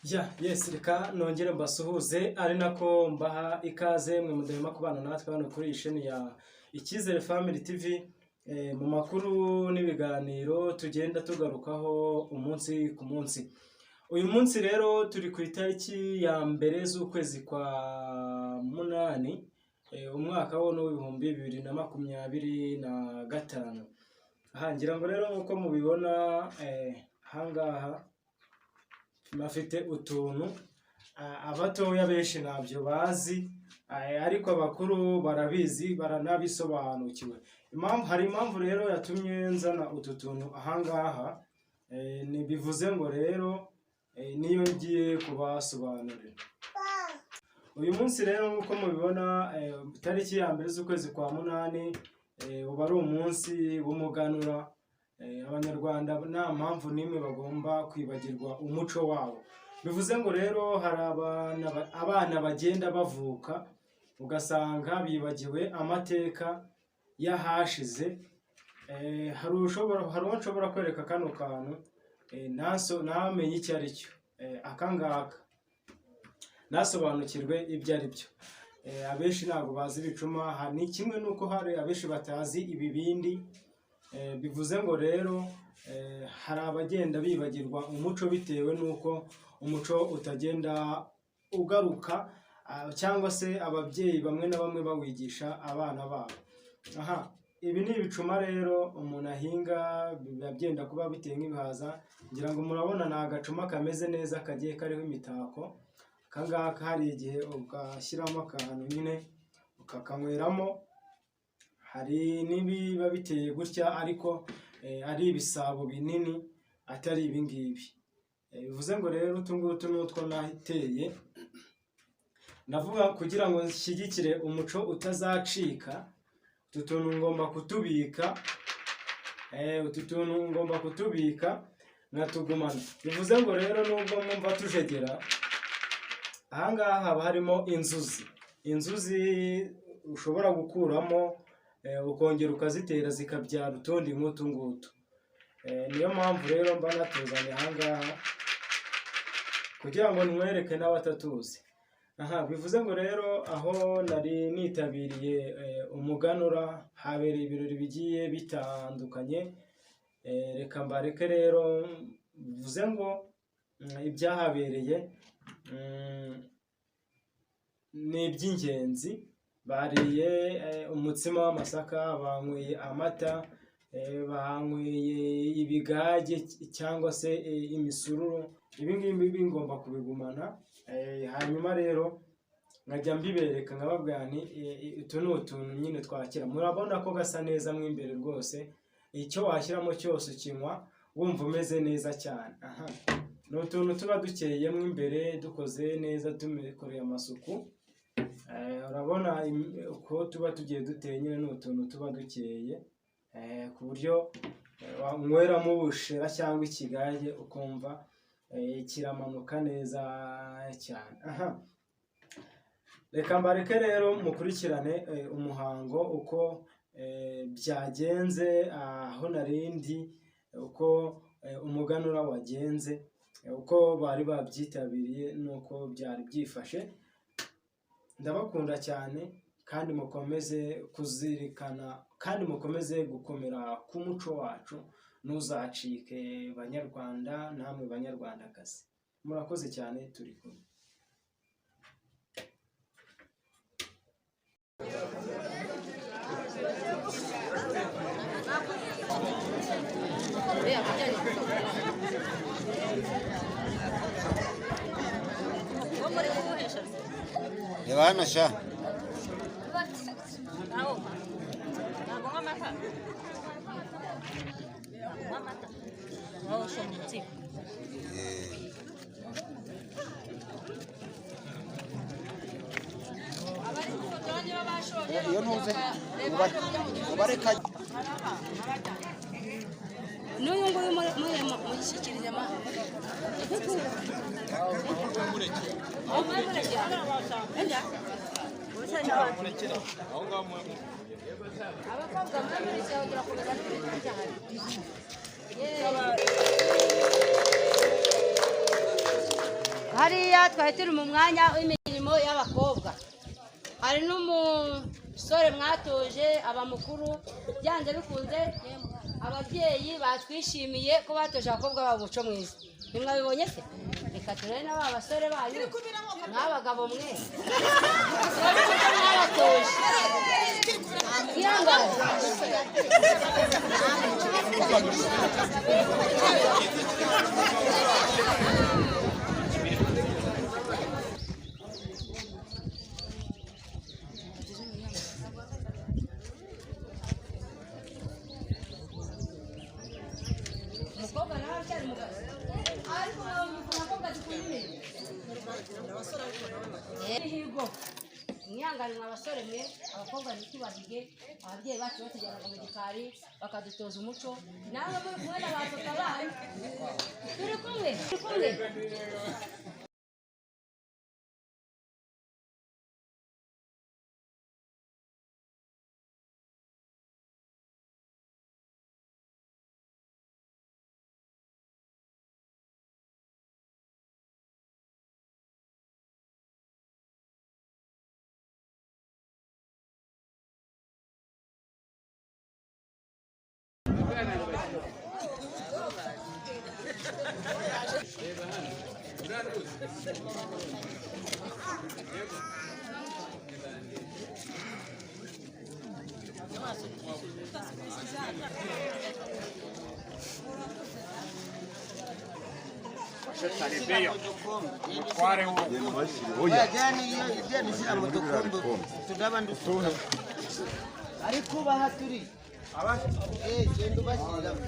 Ya, yes, reka nongere mbasuhuze ari nako mbaha ikaze mwe mudahema kubana natwe hano kuri iyi sheni ya Icyizere Family TV, mu makuru n'ibiganiro tugenda tugarukaho umunsi ku munsi. Uyu munsi rero turi ku itariki ya 1 z'ukwezi kwa 8, umwaka wo w'2025. Aha ngira ngo rero nk'uko mubibona, ahangaha bafite utuntu abatoya benshi ntabyo bazi, ariko abakuru barabizi, baranabisobanukiwe. Impamvu, hari impamvu rero yatumye nzana utu tuntu ahangaha, ni bivuze ngo rero niyo ngiye kubasobanurira. Uyu munsi rero nk'uko mubibona, tariki ya 1 z'ukwezi kwa 8, uba ari umunsi w'umuganura. Abanyarwanda nta mpamvu n'imwe bagomba kwibagirwa umuco wabo. Bivuze ngo rero hari abana bagenda bavuka ugasanga bibagiwe amateka y'ahashize. Hari uwo nshobora kwereka kano kantu, ntamenye icyo ari cyo, aka ngaka ntasobanukirwe ibyo ari byo. Abenshi ntabwo bazi ibicuma, ni kimwe n'uko hari abenshi batazi ibibindi. Bivuze ngo rero hari abagenda bibagirwa umuco bitewe n'uko umuco utagenda ugaruka, cyangwa se ababyeyi bamwe na bamwe bawigisha abana babo. Aha ibi ni ibicuma rero umuntu ahinga, biba byenda kuba biteye nk'ibihaza. Ngira ngo murabona ni agacuma kameze neza kagiye kariho imitako. Aka ngaka hari igihe ugashyiramo akantu nyine ukakanyweramo. Hari n'ibiba biteye gutya ariko ari ibisabo binini atari ibi ngibi. Bivuze ngo rero utu ngutu ni utwo nateye, ndavuga kugira ngo nshyigikire umuco utazacika. Utu tuntu ngomba kutubika, utu tuntu ngomba kutubika nkatugumana. Bivuze ngo rero nubwo mwumva tujegera, ahangaha haba harimo inzuzi, inzuzi ushobora gukuramo, ukongera ukazitera zikabyara utundi nk'utu ngutu. Niyo mpamvu rero mba natuzanye ahangaha kugira ngo ntwereke n'abatatuzi. Aha bivuze ngo rero aho nari nitabiriye umuganura, habereye ibirori bigiye bitandukanye. Reka mbareke rero, bivuze ngo ibyahabereye ni iby'ingenzi. Bariye umutsima w'amasaka, banyweye amata, banyweye ibigage cyangwa se imisururu. Ibi ngibi ngomba kubigumana, hanyuma rero nkajya mbibereka nkababwira nti utu ni utuntu nyine twakira. Murabona ko gasa neza mo imbere rwose, icyo washyiramo cyose ukinywa wumva umeze neza cyane. Aha ni utuntu tuba dukeye mo imbere, dukoze neza, tukoreye amasuku. Urabona uko tuba tugiye duteye nyine, ni utuntu tuba dukeye, ku buryo wanyweramo ubushera cyangwa ikigage ukumva kiramanuka neza cyane. Aha reka mbareke rero mukurikirane umuhango uko byagenze aho narindi, uko umuganura wagenze, uko bari babyitabiriye n'uko byari byifashe. Ndabakunda cyane kandi mukomeze kuzirikana kandi mukomeze gukomera ku muco wacu, ntuzacike banyarwanda namwe banyarwandakazi. Murakoze cyane, turi kumwe. Reba hano sha. Iyo ntuze ubareka. N'uyu nguyu mushyikirize ma. Abakobwa mwamurekera turakomeza n'ibintu byahari. Hariya twari turi mu mwanya w'imirimo y'abakobwa. Hari n'umusore mwatoje aba mukuru, byanze bikunze ababyeyi batwishimiye ko batoje abakobwa babo umuco mwiza. Ntimwabibonye se? Reka turebe na ba basore banyu mw'abagabo mwe. Turebe umuco mwabatoje. Mwihangane. Umukobwa nawe aracyari mugabo, ariko mwabonye ukuntu abakobwa dukunda imirimo. Imihigo mwihangane mwa basore mwe, abakobwa ntitubahige. Ababyeyi bacu batujyanaga mu gikari bakadutoza umuco, namwe muri kumwe na ba papa banyu. Turi kumwe, turi kumwe. Ariko ubaha turi genda ubashyiramo.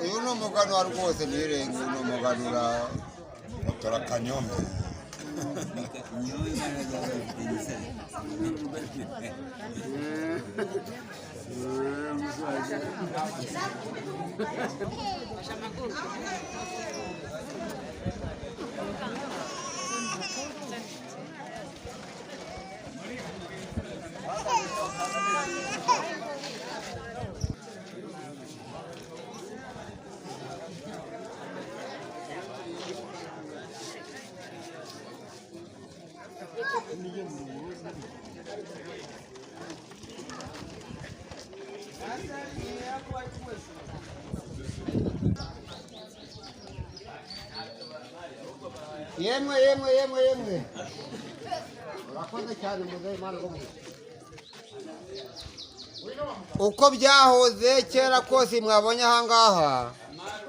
Uyu ni umuganura rwose ntirenge, uyu ni umuganura batora akanyombe. Yemwe yemwe yemwe yemwe, urakoze cyane muzehe, Imana iguhe. Uko byahoze kera kose mwabonye ahangaha,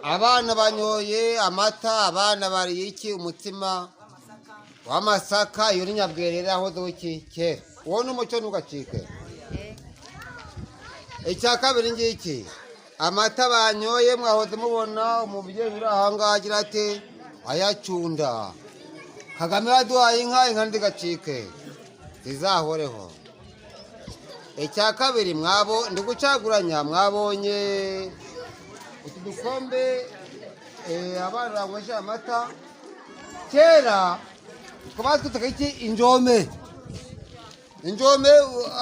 abana banyoye amata, abana bariye iki, umutsima w'amasaka. Iyo ni nyabwerere yahozeho iki kera. Uwo ni umuco, ntugacike. Icya kabiri ngiki, amata banyoye mwahoze mubona umubyeyi uri ahangaha agira ati ayacunda. Kagame yaduhaye inka, inka ntigacike, zizahoreho. Icya kabiri mwabo ndi gucaguranya, mwabonye utu dukombe abana banywesha amata. Kera two batwitaga iki? Injome. Injome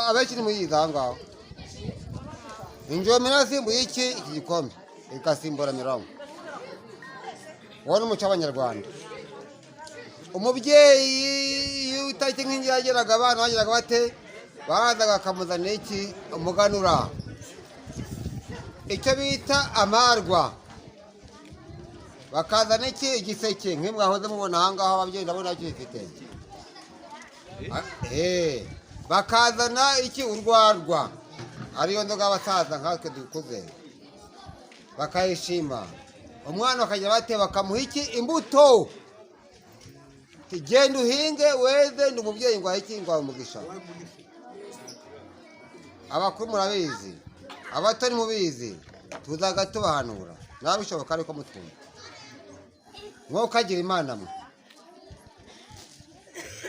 abenshi ntimuyizi ahangaha. Injome nasimbuye iki? Iki gikombe igasimbura mirongo. Uwo ni umuco w'Abanyarwanda. Umubyeyi iyo itariki nk'ingi yageraga, abana bageraga bate? Barazaga bakamuzanira iki? Umuganura, icyo bita amarwa. Bakazana iki? Igiseke nk'imwe mwahoze mubona ahangaha, ababyeyi ndabona bakifite. Bakazana iki? Urwarwa, ariyo nzoga y'abasaza nkatwe dukuze, bakayishima. Umwana bakajya bate? Bakamuha iki? Imbuto. Genda uhinge weze, ndi umubyeyi ngo iki? Ngo umugisha. Abakuru murabizi, abato ntimubizi, tuzaga tubahanura nabishoboka, ariko mutwumva mwokagira Imana mwe.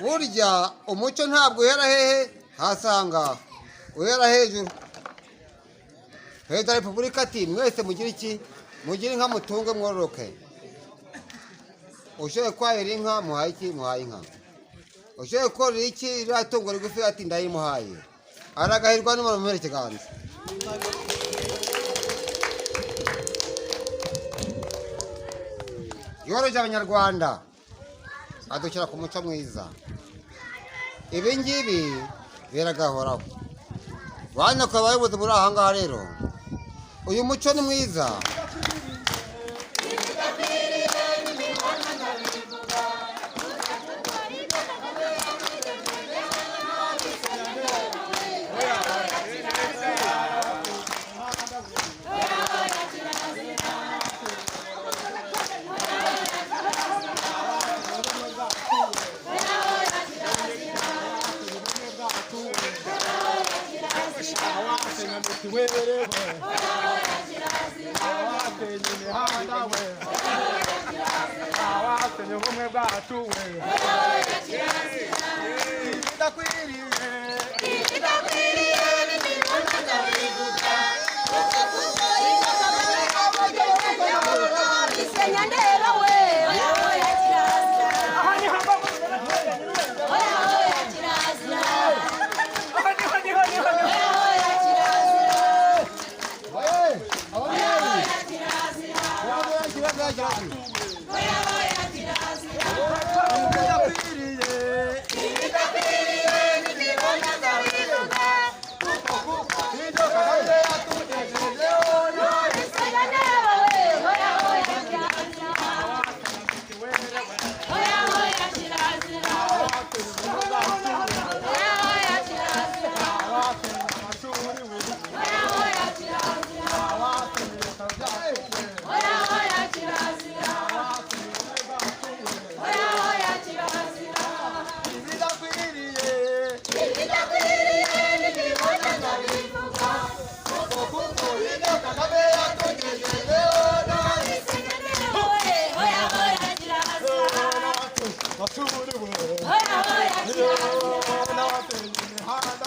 Burya umuco ntabwo uhera hehe? Hasi ahangaha, uhera hejuru. Perezida wa Repubulika ati mwese mugire iki? Mugire inka, mutunge, mwororoke. Ushoboye kwahira inka, muhaye iki? Muhaye inka. Ushoboye korora iki, iriya tungo rigufi, ati ndayimuhaye. Aragahirwa n'umuntu umuhera ikiganza. Yoroje Abanyarwanda, adushyira ku muco mwiza. Ibi ngibi biragahoraho. Bana ku abayobozi muri aha ngaha rero, uyu muco ni mwiza. Abasenye imihanda we, abasenye ubumwe bwacu we, ibidakwiriye. Ibidakwiriye. Ibyo Kagame yatugejejeho. Amashuri we, abasenye ibitaro byacu we, ibidakwiriye. Kuko ibyo Kagame yatugejejeho. Amashuri we, n'abasenye imihanda.